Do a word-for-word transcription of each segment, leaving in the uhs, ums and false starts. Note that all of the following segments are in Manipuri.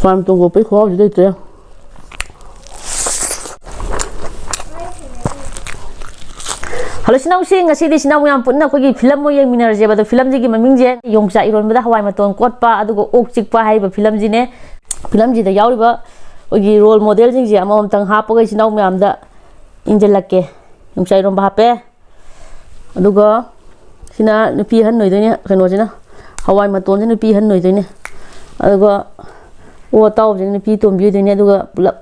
ꯄꯥꯟ ꯇꯣꯡꯒꯣꯠꯄꯩ ꯈꯨꯍꯥꯎꯁꯤ ꯂꯩꯇ꯭ꯔꯦ꯫ ꯍꯜꯂꯣ ꯏꯆꯤꯟ ꯏꯅꯥꯎꯁꯤꯡ, ꯉꯁꯤꯗꯤ ꯏꯆꯤꯟ ꯏꯅꯥꯎ ꯃꯌꯥꯝ ꯄꯨꯟꯅ ꯑꯩꯈꯣꯏꯒꯤ ꯐꯤꯂꯝ ꯑꯣꯏꯅ ꯌꯦꯡꯃꯤꯟꯅꯔꯁꯦꯕ꯫ ꯑꯗꯣ ꯐꯤꯂꯝꯁꯤꯒꯤ ꯃꯃꯤꯡꯁꯦ ꯌꯣꯡꯆꯥꯛ ꯏꯔꯣꯟꯕꯗ ꯍꯋꯥꯏ ꯃꯇꯣꯟ ꯀꯣꯠꯄ ꯑꯗꯨꯒ ꯑꯣꯛ ꯆꯤꯛꯄ ꯍꯥꯏꯔꯤꯕ ꯐꯤꯂꯝꯁꯤꯅꯦ꯫ ꯐꯤꯂꯝꯁꯤꯗ ꯌꯥꯎꯔꯤꯕ ꯑꯩꯈꯣꯏꯒꯤ ꯔꯣꯜ ꯃꯣꯗꯦꯜꯁꯤꯡꯁꯦ ꯑꯃꯃꯝꯇꯪ ꯍꯥꯞꯄꯒ ꯏꯆꯤꯟ ꯏꯅꯥꯎ ꯃꯌꯥꯝꯗ ꯏꯟꯁꯤꯜꯂꯛꯀꯦ꯫ ꯌꯣꯡꯆꯥꯛ ꯏꯔꯣꯟꯕ ꯍꯥꯞꯄꯦ꯫ ꯑꯗꯨꯒ ꯁꯤꯅ ꯅꯨꯄꯤ ꯑꯍꯟ ꯑꯣꯏꯗꯣꯏꯅꯦ, ꯀꯩꯅꯣꯁꯤꯅ ꯍꯋꯥꯏ ꯃꯇꯣꯟꯁꯤꯅ ꯅꯨꯄꯤ ꯑꯍꯟ ꯑꯣꯏꯗꯣꯏꯅꯦ꯫ ꯑꯗꯨꯒ ꯑꯣ ꯑꯇꯥꯎꯕꯁꯤꯅ ꯅꯨꯄꯤ ꯇꯣꯝꯕꯤ ꯑꯣꯏꯗꯣꯏꯅꯦ꯫ ꯑꯗꯨꯒ ꯄꯨꯂꯞ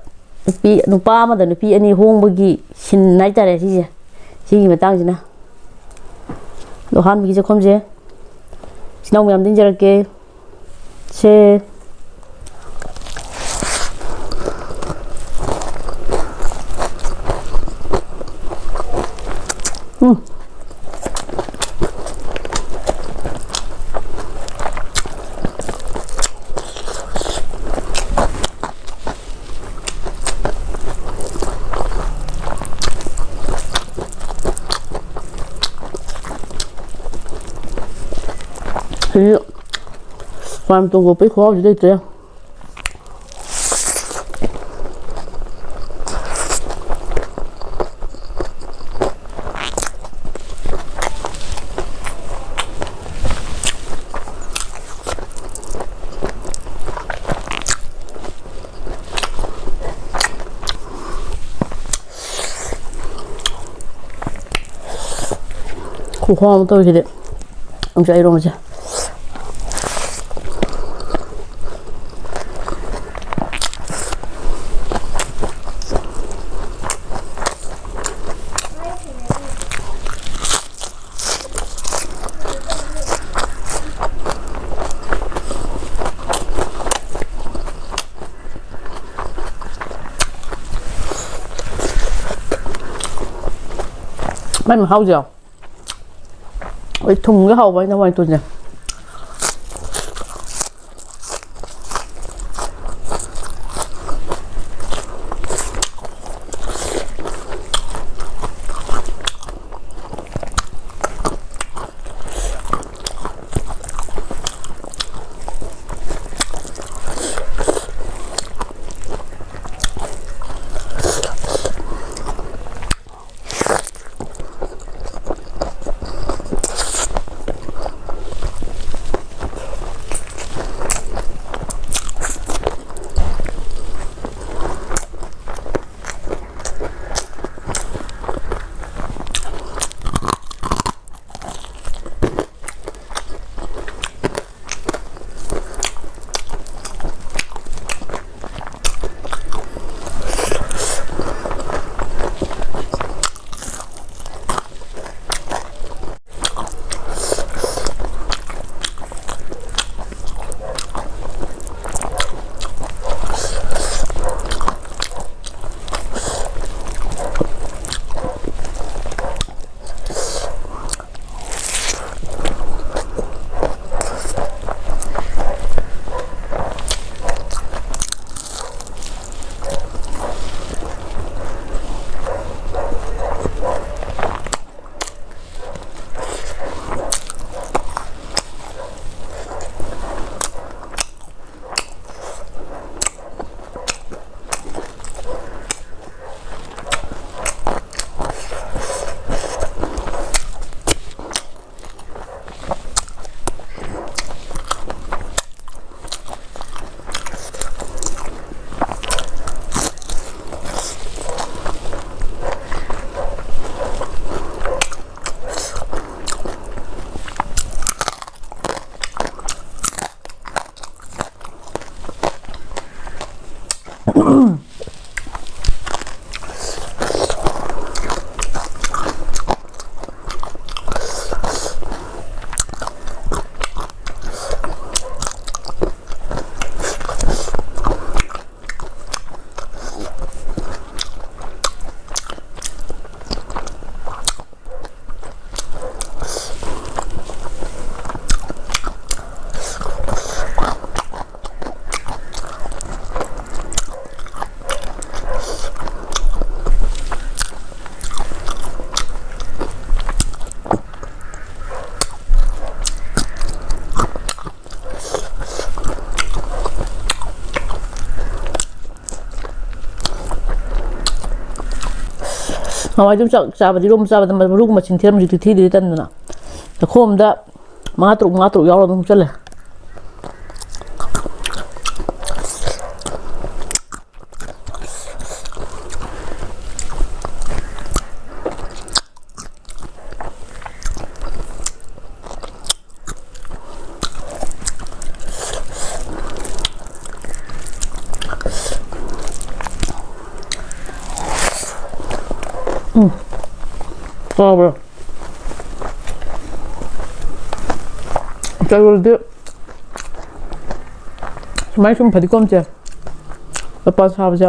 ꯅꯨꯄꯤ, ꯅꯨꯄꯥ ꯑꯃꯗ ꯅꯨꯄꯤ ꯑꯅꯤ ꯍꯣꯡꯕꯒꯤ ꯁꯤꯟ ꯍꯥꯏꯇꯥꯔꯦ ꯁꯤꯁꯦ, ꯁꯤꯒꯤ ꯃꯇꯥꯡꯁꯤꯅ꯫ ꯑꯗꯣ ꯑꯍꯥꯟꯕꯒꯤ ꯆꯥꯛꯈꯨꯝꯁꯦ ꯏꯆꯤꯟ ꯏꯅꯥꯎ ꯃꯌꯥꯝꯗ ꯏꯟꯖꯔꯛꯀꯦ꯫ ꯁꯦ꯫ ꯎꯝ꯫ ꯁꯤꯗꯤ ꯄꯥꯟ ꯇꯣꯡꯒꯣꯠꯄꯩ ꯈꯨꯍꯥꯎꯁꯤ ꯂꯩꯇ꯭ꯔꯦ꯫ ꯈꯨꯍꯥꯎ ꯑꯃ ꯇꯧꯔꯤꯁꯤꯗꯤ ꯌꯣꯡꯆꯥꯛ ꯏꯔꯣꯝꯕꯁꯦ꯫ ꯃꯥꯏ ꯃꯍꯥꯎꯁꯦ ꯌꯦꯡꯉꯣ꯫ ꯑꯩ ꯊꯨꯝꯒ ꯍꯥꯎꯕ ꯍꯥꯏꯅ ꯍꯋꯥꯏ ꯇꯣꯟꯁꯦ꯫ ꯍꯋꯥꯏꯗꯨ ꯆꯥꯛ ꯆꯥꯕꯗꯤ, ꯏꯔꯣꯝꯕ ꯆꯥꯕꯗ ꯃꯔꯨꯒꯨꯝꯕ ꯆꯤꯟꯊꯤꯔꯝ ꯍꯧꯖꯤꯛꯇꯤ ꯊꯤꯗ꯭ꯔꯗꯤ ꯇꯟꯗꯅ꯫ ꯆꯥꯛꯈꯣꯝ ꯑꯃꯗ ꯃꯉꯥ ꯇꯔꯨꯛ, ꯃꯉꯥ ꯇꯔꯨꯛ ꯌꯥꯎꯔ ꯑꯗꯨꯝ ꯆꯠꯂꯦ꯫ ꯎꯝ꯫ ꯆꯥꯎꯕ꯭ꯔꯥ? ꯆꯥꯎꯕꯗꯤ ꯁꯨꯃꯥꯏ ꯁꯨꯝ ꯐꯗꯤꯒꯣꯝꯁꯦ ꯂꯨꯄꯥ ꯁꯥꯕꯁꯦ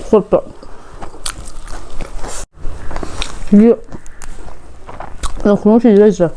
ꯈꯣꯠꯄ꯫ ꯁꯤꯗꯤ ꯂꯧꯈꯣꯡ ꯁꯤꯗꯤ ꯂꯩꯇ꯭ꯔꯦ꯫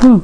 ꯎꯝ꯫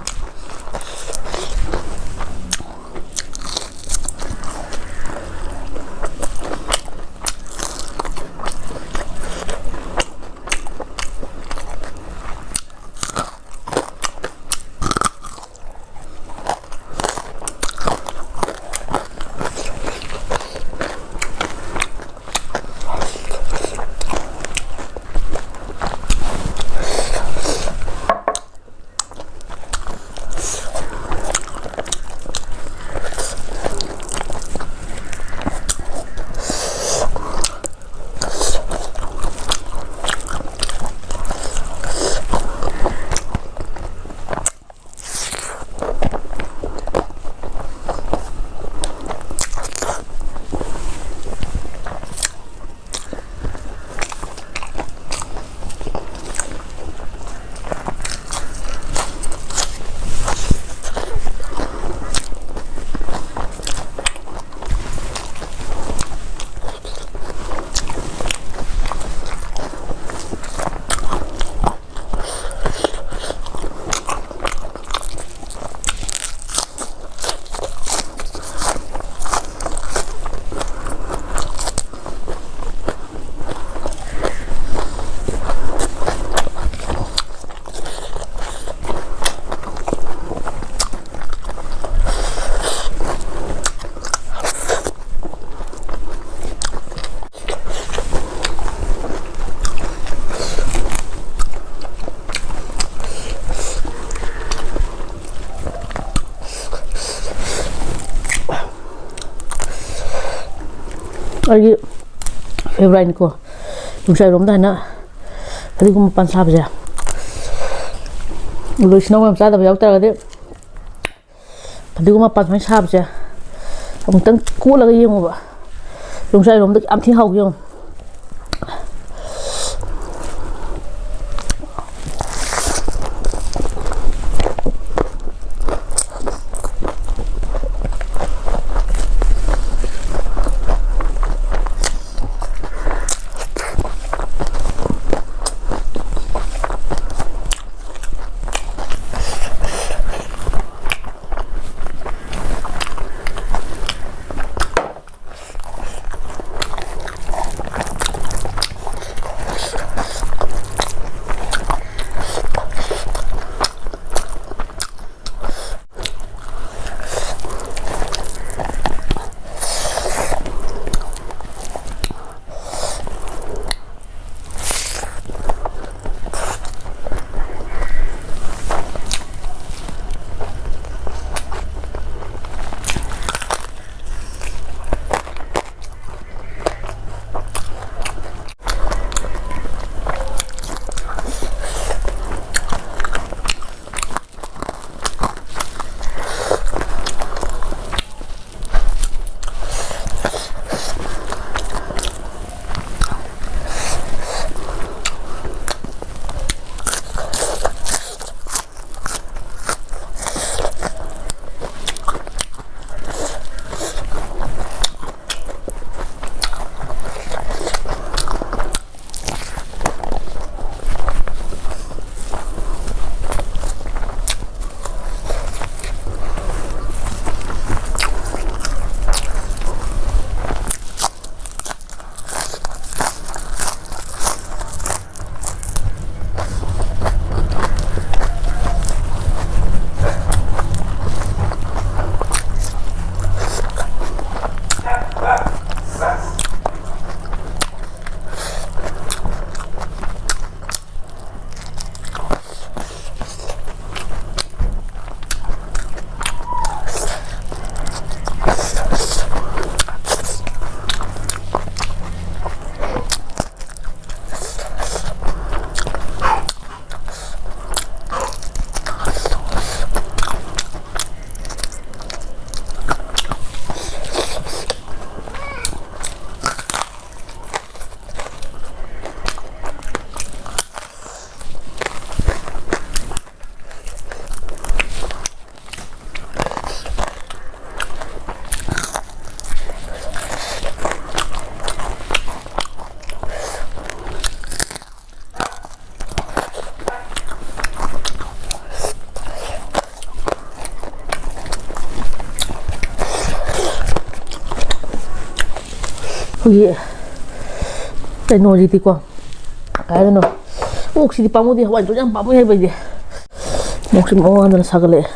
ꯑꯩꯒꯤ ꯐꯦꯕꯣꯔꯥꯏꯠꯅꯤꯀꯣ, ꯌꯣꯡꯆꯥꯛ ꯏꯔꯣꯝꯗ ꯍꯥꯏꯅ ꯐꯗꯤꯒꯣꯝ ꯃꯄꯥꯟ ꯁꯥꯕꯁꯦ꯫ ꯂꯣꯏꯁꯤꯅ ꯌꯥꯝ ꯆꯥꯗꯕ ꯌꯥꯎ ꯇꯥꯔꯒꯗꯤ ꯐꯗꯤꯒꯣꯝ ꯃꯄꯥꯟ ꯁꯨꯃꯥꯏꯅ ꯁꯥꯕꯁꯦ ꯑꯃꯨꯛꯇꯪ ꯀꯣꯠꯂꯒ ꯌꯦꯡꯉꯣꯕ꯫ ꯌꯣꯡꯆꯥꯛ ꯏꯔꯣꯝꯗ ꯌꯥꯝ ꯊꯤꯅ ꯍꯥꯎꯒꯦ ꯌꯦꯡꯉꯣ꯫ ꯑꯩꯈꯣꯏꯒꯤ ꯀꯩꯅꯣꯁꯤꯗꯤꯀꯣ, ꯀꯩ ꯍꯥꯏꯗꯣꯏꯅꯣ, ꯑꯣꯛꯁꯤꯗꯤ ꯄꯥꯝꯃꯨꯗꯦ, ꯍꯋꯥꯏ ꯌꯥꯝ ꯄꯥꯝꯃꯨꯏ ꯍꯥꯏꯕ ꯑꯩꯗꯤ꯫ ꯃꯣꯔꯣꯛꯁꯤ ꯃꯑꯣꯡ ꯃꯥꯟꯗꯅ ꯁꯥꯒꯠꯂꯛꯑꯦ꯫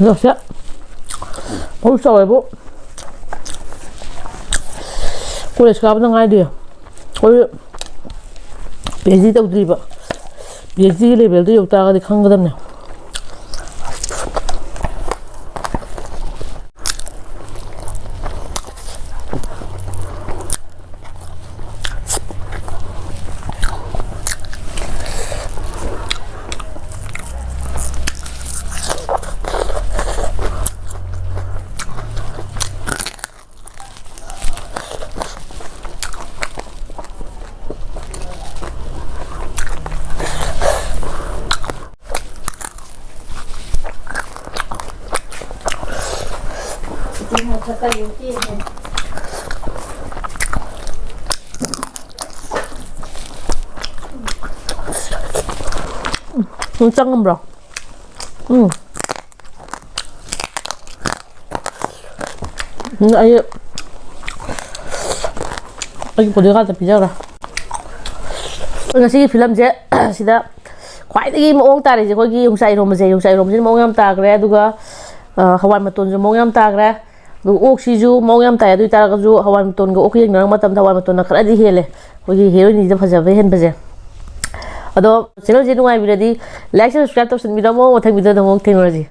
ꯂꯣꯛꯁꯦ ꯃꯔꯨ ꯆꯥꯎꯋꯦꯕꯨ꯫ ꯀꯣꯂꯦꯖ ꯀꯥꯕꯗ ꯉꯥꯏꯔꯤ꯫ ꯑꯩꯈꯣꯏ P H D ꯇꯧꯗ꯭ꯔꯤꯕ꯫ P H ꯗꯤꯒꯤ ꯂꯦꯚꯦꯜꯗꯨ ꯌꯧ ꯇꯥꯔꯒꯗꯤ ꯈꯪꯒꯗꯕꯅꯦ꯫ ꯎꯝ, ꯆꯪꯉꯝꯕ꯭ꯔꯣ? ꯎꯝ꯫ ꯎꯝ, ꯑꯩ, ꯑꯩꯒꯤ bodyguardꯇ ꯄꯤꯖꯈ꯭ꯔꯦ꯫ ꯉꯁꯤꯒꯤ ꯐꯤꯂꯝꯁꯦ ꯁꯤꯗ ꯈ꯭ꯋꯥꯏꯗꯒꯤ ꯃꯑꯣꯡ ꯇꯥꯔꯤꯁꯦ ꯑꯩꯈꯣꯏꯒꯤ ꯌꯣꯡꯆꯥꯛ ꯏꯔꯣꯝꯕꯁꯦ꯫ ꯌꯣꯡꯆꯥꯛ ꯏꯔꯣꯝꯕꯁꯤꯅ ꯃꯑꯣꯡ ꯌꯥꯝ ꯇꯥꯈ꯭ꯔꯦ, ꯑꯗꯨꯒ, ꯑ, ꯍꯋꯥꯏ ꯃꯇꯣꯟꯁꯨ ꯃꯑꯣꯡ ꯌꯥꯝ ꯇꯥꯈ꯭ꯔꯦ꯫ ꯑꯗꯨꯒ ꯑꯣꯛꯁꯤꯁꯨ ꯃꯑꯣꯡ ꯌꯥꯝ ꯇꯥꯏ꯫ ꯑꯗꯨ ꯑꯣꯏ ꯇꯥꯔꯒꯁꯨ ꯍꯋꯥꯏ ꯃꯇꯣꯟꯒ ꯑꯣꯛꯀ ꯌꯦꯡꯅꯔꯨ ꯃꯇꯝꯗ ꯍꯋꯥꯏ ꯃꯇꯣꯟꯅ ꯈꯔꯗꯤ ꯍꯦꯜꯂꯦ ꯑꯩꯈꯣꯏꯒꯤ ꯍꯦꯔꯣꯏꯅꯤꯁꯤꯗ ꯐꯖꯕ ꯍꯦꯟꯕꯁꯦ꯫ ꯑꯗꯣ channelꯁꯦ ꯅꯨꯡꯉꯥꯏꯕꯤꯔꯗꯤ like, share, subscribe ꯇꯧꯁꯟꯕꯤꯔꯝꯃꯣ꯫ ꯃꯊꯪ videoꯗ ꯑꯃꯨꯛ ꯊꯦꯡꯅꯔꯁꯤ꯫